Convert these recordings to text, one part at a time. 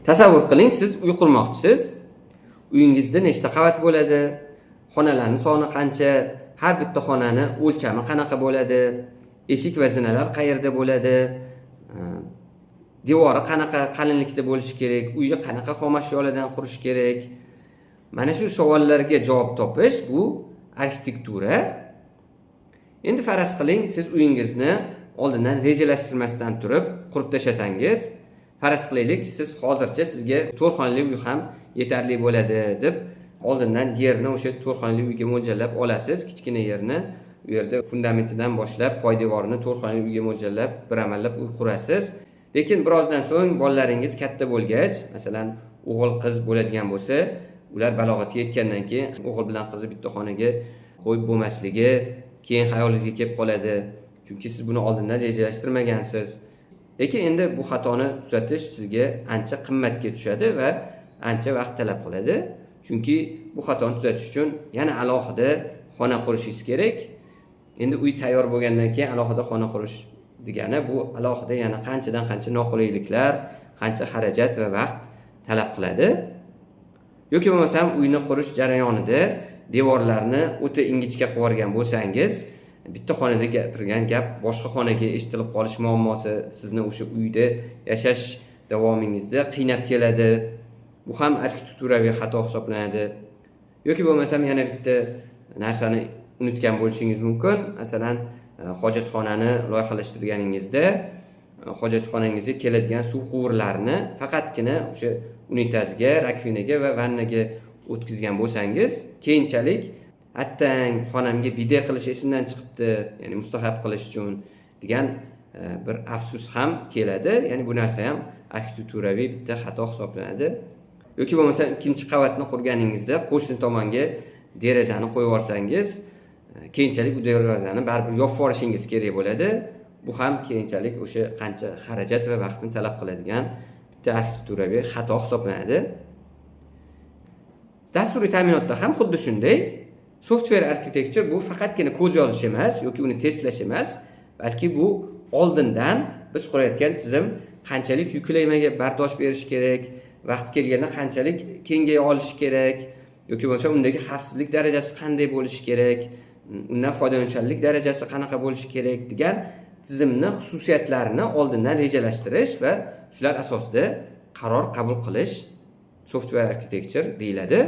Tasavvur qiling, siz uy qurmoqchisiz. Uyingizda nechta qavat bo'ladi? Xonalarning soni qancha? Har bitta xonani o'lchami qanaqa bo'ladi? Eshik va zinalar qayerda bo'ladi? Devori qanaqa qalinlikda bo'lishi kerak? Uyni qanaqa xom ashyolardan qurish kerak? Mana shu savollarga javob topish bu arxitektura. Endi faraz qiling, siz uyingizni oldindan rejalashtirmasdan turib qurib tashlasangiz, faraz qilaylik, siz hozircha sizga to'rt xonali uy ham yetarli bo'ladi deb oldindan yerni o'sha to'rt xonali uyga mo'ljallab olasiz, kichkina yerni. U yerda fundamentidan boshlab poydevorini to'rt xonali uyga mo'ljallab bir amallab uy qurasiz. Lekin birozdan so'ng bolalaringiz katta bo'lgach, masalan, o'g'il qiz bo'ladigan bo'lsa, ular balog'atga yetgandan keyin o'g'il bilan qizni bitta xonaga qo'yib bo'lmasligi keyin xayolingizga kelib qoladi, chunki siz buni oldindan rejalashtirmagansiz. Lekin endi bu xatoni tuzatish sizga ancha qimmatga tushadi va ancha vaqt talab qiladi, chunki bu xatoni tuzatish uchun yana alohida xona qurishingiz kerak. Endi uy tayyor bo'lgandan keyin alohida xona qurish degani bu alohida yana qanchadan qancha noqulayliklar, qancha xarajat va vaqt talab qiladi. Yoki bo'lmasam uyni qurish jarayonida devorlarni o'ta ingichka qilib yuborgan bo'lsangiz, bitta xonada gapirgan gap boshqa xonaga eshitilib qolish muammosi sizni o'sha uyda yashash davomingizda qiynab keladi. Bu ham arxitekturaviy xato hisoblanadi. Yoki bo'lmasam yana bitta narsani unutgan bo'lishingiz mumkin. Masalan, hojatxonani loyihalashtirganingizda hojatxonangizga keladigan suv quvurlarini faqatgina o'sha unitazga, rakvinaga va vannaga o'tkazgan bo'lsangiz, keyinchalik "Attang, xonamga bide qilish esimdan chiqibdi, ya'ni mustahab qilish uchun" degan bir afsus ham keladi. Ya'ni bu narsa ham arxitekturaviy bitta xato hisoblanadi. Yoki bo'lmasa ikkinchi qavatni qurganingizda qo'shni tomonga derazani qo'yib yuborsangiz, keyinchalik u derazani baribir yopib yuborishingiz kerak bo'ladi. Bu ham keyinchalik o'sha qancha xarajat va vaqtni talab qiladigan bitta arxitekturaviy xato hisoblanadi. Dasturiy ta'minotda ham xuddi shunday. Software architecture bu faqatgina kod yozish emas yoki uni testlash emas, balki bu oldindan biz qurayotgan tizim qanchalik yuklamaga bardosh berishi kerak, vaqti kelganda qanchalik kengaya olishi kerak yoki bo'lmasa undagi xavfsizlik darajasi qanday bo'lishi kerak, undan foydalanuvchanlik darajasi qanaqa bo'lishi kerak degan tizimni xususiyatlarini oldindan rejalashtirish va shular asosida qaror qabul qilish software architecture deyiladi.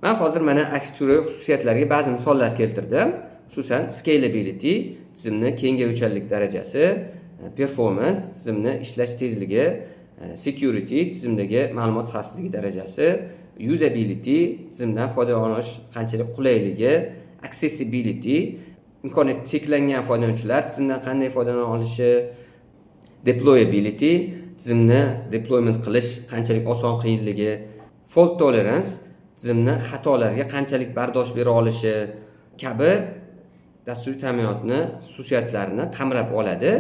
Man hozir mana arxitektura xususiyatlariga ba'zi misollar keltirdim, xususan scalability, tizimni kengayuvchanlik darajasi, performance, tizimni ishlash tezligi, security, tizimdagi ma'lumot xavfsizligi darajasi, usability, tizimdan foydalanish qanchalik qulayligi, accessibility, imkoniyati cheklangan foydalanuvchilar tizimdan qanday foydalana olishi, deployability, tizimni deployment qilish qanchalik oson qiyinligi, fault tolerance, tizimni xatolarga qanchalik bardosh bera olishi kabi dasturiy ta'minotni xususiyatlarini qamrab oladi.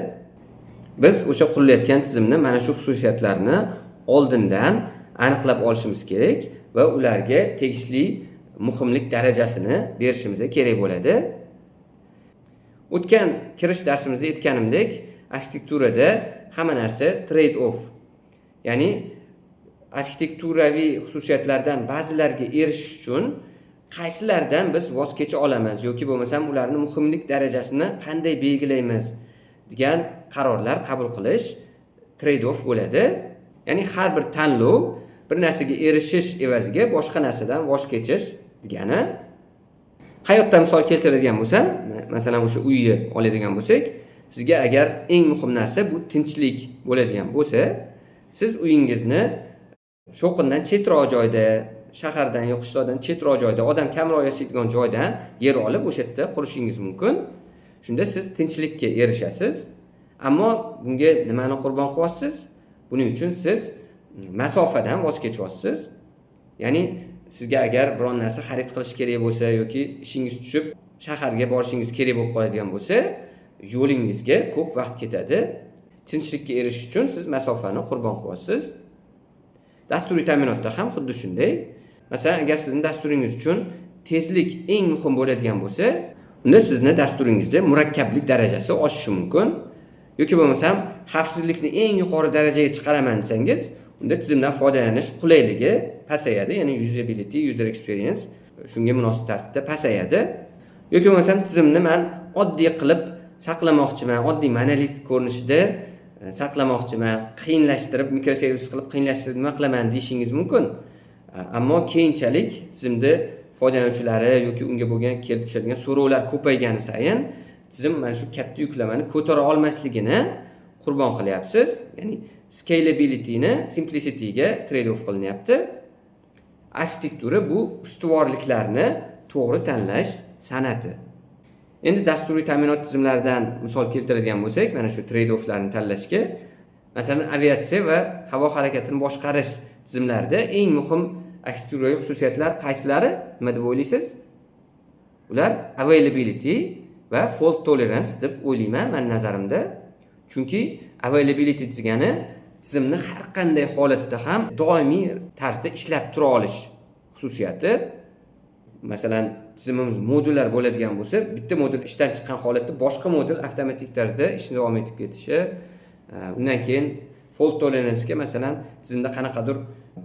Biz o'sha qurilayotgan tizimni mana shu xususiyatlarni oldindan aniqlab olishimiz kerak va ularga tegishli muhimlik darajasini berishimiz kerak bo'ladi. O'tgan kirish darsimizda aytganimdek, arxitekturada hamma narsa trade off, ya'ni arxitekturaviy xususiyatlardan ba'zilariga erishish uchun qaysilaridan biz voz kecha olamiz yoki bo'lmasam ularni muhimlik darajasini qanday belgilaymiz degan qarorlar qabul qilish trade off bo'ladi. Ya'ni har bir tanlov bir narsaga erishish evaziga boshqa narsadan voz kechish degani. Hayotda misol keltiradigan bo'lsam, masalan, o'sha uyni oladigan bo'lsak, sizga agar eng muhim narsa bu tinchlik bo'ladigan bo'lsa, siz uyingizni shovqindan chetroq joyda, shahardan yo qishloqdan chetroq joyda, odam kamroq yashaydigan joydan yer olib, o'sha yerda qurishingiz mumkin. Shunda siz tinchlikka erishasiz. Ammo bunga nimani qurbon qilyapsiz? Buning uchun siz masofadan voz kechyapsiz. Ya'ni sizga agar biron narsa xarid qilish kerak bo'lsa yoki ishingiz tushib shaharga borishingiz kerak bo'lib qoladigan bo'lsa, yo'lingizga ko'p vaqt ketadi. Tinchlikka erishish uchun siz masofani qurbon qilyapsiz. Dasturiy ta'minotda ham xuddi shunday. Masalan, agar sizni dasturingiz uchun tezlik eng muhim bo'ladigan bo'lsa, unda sizni dasturingizda murakkablik darajasi oshishi mumkin. Yoki bo'lmasam xavfsizlikni eng yuqori darajaga chiqaraman desangiz unda tizimdan foydalanish qulayligi pasayadi, ya'ni usability, user experience shunga munosib tartibda pasayadi. Yoki bo'lmasam tizimni man oddiy qilib saqlamoqchiman, oddiy monolit ko'rinishida saqlamoqchiman, qiyinlashtirib, mikroservis qilib qiyinlashtirib nima qilaman deyishingiz mumkin. Ammo keyinchalik tizimda foydalanuvchilari yoki unga bo'lgan kelib tushadigan so'rovlar ko'paygani sayin tizim mana shu katta yuklamani ko'tara olmasligini qurbon qilyapsiz, ya'ni scalabilityni simplicityga trade off qilinyapti. Arxitektura bu ustuvorliklarni to'g'ri tanlash san'ati. Endi dasturiy ta'minot tizimlaridan misol keltiradigan bo'lsak, mana shu trade offlarni tanlashga, masalan, aviatsiya va havo harakatini boshqarish tizimlarida eng muhim arxitekturaviy xususiyatlar qaysilari, nima deb o'ylaysiz? Ular availability va fault tolerance deb o'ylayman mani nazarimda. Chunki availability degani tizimni har qanday holatda ham doimiy tarzda ishlab tura olish xususiyati. Masalan, tizimimiz modulyar bo'ladigan bo'lsa, bitta modul ishdan chiqqan holatda boshqa modul avtomatik tarzda ishni davom etib ketishi. Undan keyin fault tolerancega, masalan, tizimda qanaqadir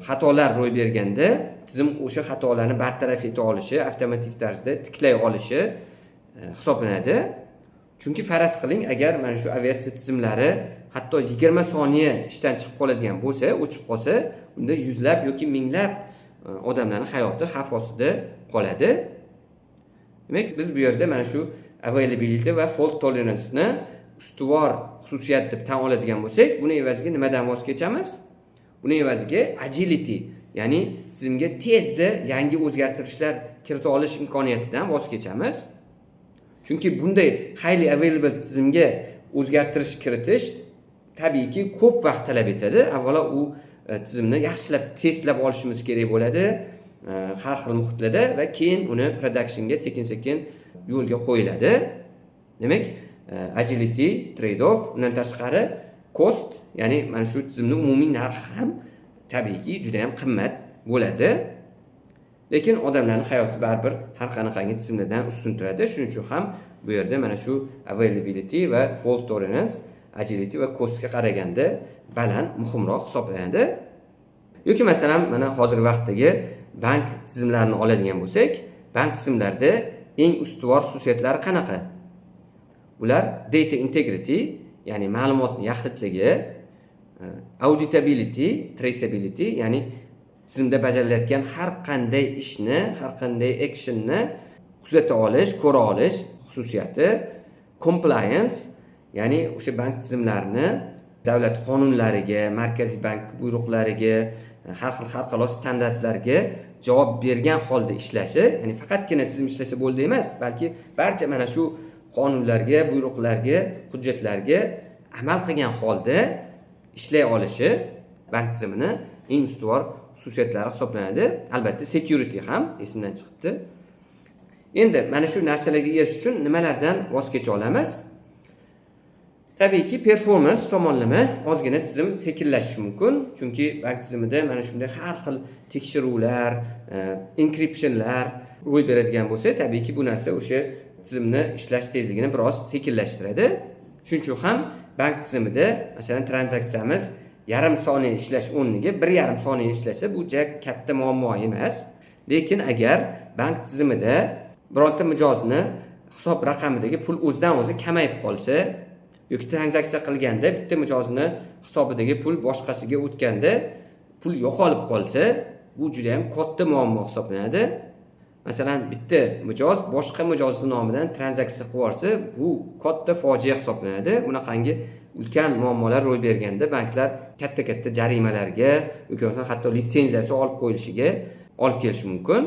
xatolar ro'y berganda tizim o'sha xatolarni bartaraf eta olishi, avtomatik tarzda tiklay olishi hisoblanadi. Chunki faraz qiling, agar mana shu aviatsiya tizimlari hatto 20 soniya ishdan chiqib qoladigan bo'lsa, o'chib qolsa, unda yuzlab yoki minglab odamlarni hayoti xavf ostida qoladi. Demak, biz bu yerda mana shu availability va fault tolerance ni ustuvor xususiyat deb tan oladigan bo'lsak, buni evaziga nimadan voz kechamiz? Buni evaziga agility, ya'ni tizimga tezda yangi o'zgartirishlar kirita olish imkoniyatidan voz kechamiz. Chunki bunday highly available tizimga o'zgartirish kiritish tabiiyki ko'p vaqt talab etadi. Avvalo u tizimni yaxshilab testlab olishimiz kerak bo'ladi har xil muhitlarda va keyin uni productionga sekin sekin yo'lga qo'yiladi. Demak, agility trade off. Undan tashqari cost, ya'ni mana shu tizimni umumiy narxi ham tabiiyki juda yam qimmat bo'ladi. Lekin odamlarni hayoti baribir har qanaqangi tizimlardan ustun turadi. Shuning uchun ham bu yerda mana shu availability va fault tolerance agility va costga qaraganda baland, muhimroq hisoblanadi. Yoki masalan, mana hozirgi vaqtdagi bank tizimlarini oladigan bo'lsak, bank tizimlarida eng ustuvor xususiyatlari qanaqa? Bular data integrity, ya'ni ma'lumotni yaxlitligi, auditability, traceability, ya'ni tizimda bajarilayotgan har qanday ishni, har qanday actionni kuzata olish, ko'ra olish xususiyati, compliance, ya'ni o'sha bank tizimlarini davlat qonunlariga, markaziy bank buyruqlariga, har xil xalqaro standartlarga javob bergan holda ishlashi, ya'ni faqatgina tizim ishlasa bo'ldi emas, balki barcha mana shu qonunlarga, buyruqlarga, hujjatlarga amal qilgan holda ishlay olishi bank tizimini eng ustuvor xususiyatlari hisoblanadi. Albatta, security ham esimdan chiqibdi. Endi mana shu narsalarga erishish uchun nimalardan voz kecha olamiz? Tabiiyki, performance tomonlama ozgina tizim sekinlashishi mumkin, chunki bank tizimida mana shunday har xil tekshiruvlar, encryptionlar ro'y beradigan bo'lsa, tabiiyki bu narsa o'sha tizimni ishlash tezligini biroz sekinlashtiradi. Shuning uchun ham bank tizimida, masalan, tranzaksiyamiz yarim soniya ishlash o'rniga 1,5 soniya ishlasa, bu juda katta muammo emas. Lekin agar bank tizimida bironta mijozni hisob raqamidagi pul o'zidan o'zi kamayib qolsa yoki tranzaksiya qilganda bitta mijozni hisobidagi pul boshqasiga o'tganda pul yo'qolib qolsa, bu juda yam katta muammo hisoblanadi. Masalan, bitta mijoz boshqa mijozni nomidan tranzaksiya qilib yuborsa, bu katta fojia hisoblanadi. Bunaqangi ulkan muammolar ro'y berganda banklar katta katta jarimalarga yoki bo'lmasa hatto litsenziyasi olib qo'yilishiga olib kelishi mumkin.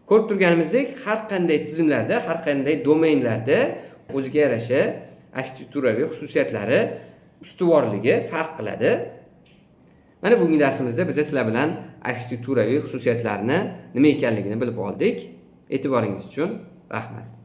Ko'rib turganimizdek, har qanday tizimlarda, har qanday domainlarda o'ziga yarasha arxitekturaviy xususiyatlari, ustuvorligi farq qiladi. Mana bugungi darsimizda biz sizlar bilan arxitekturaviy xususiyatlarni nima ekanligini bilib oldik. E'tiboringiz uchun rahmat.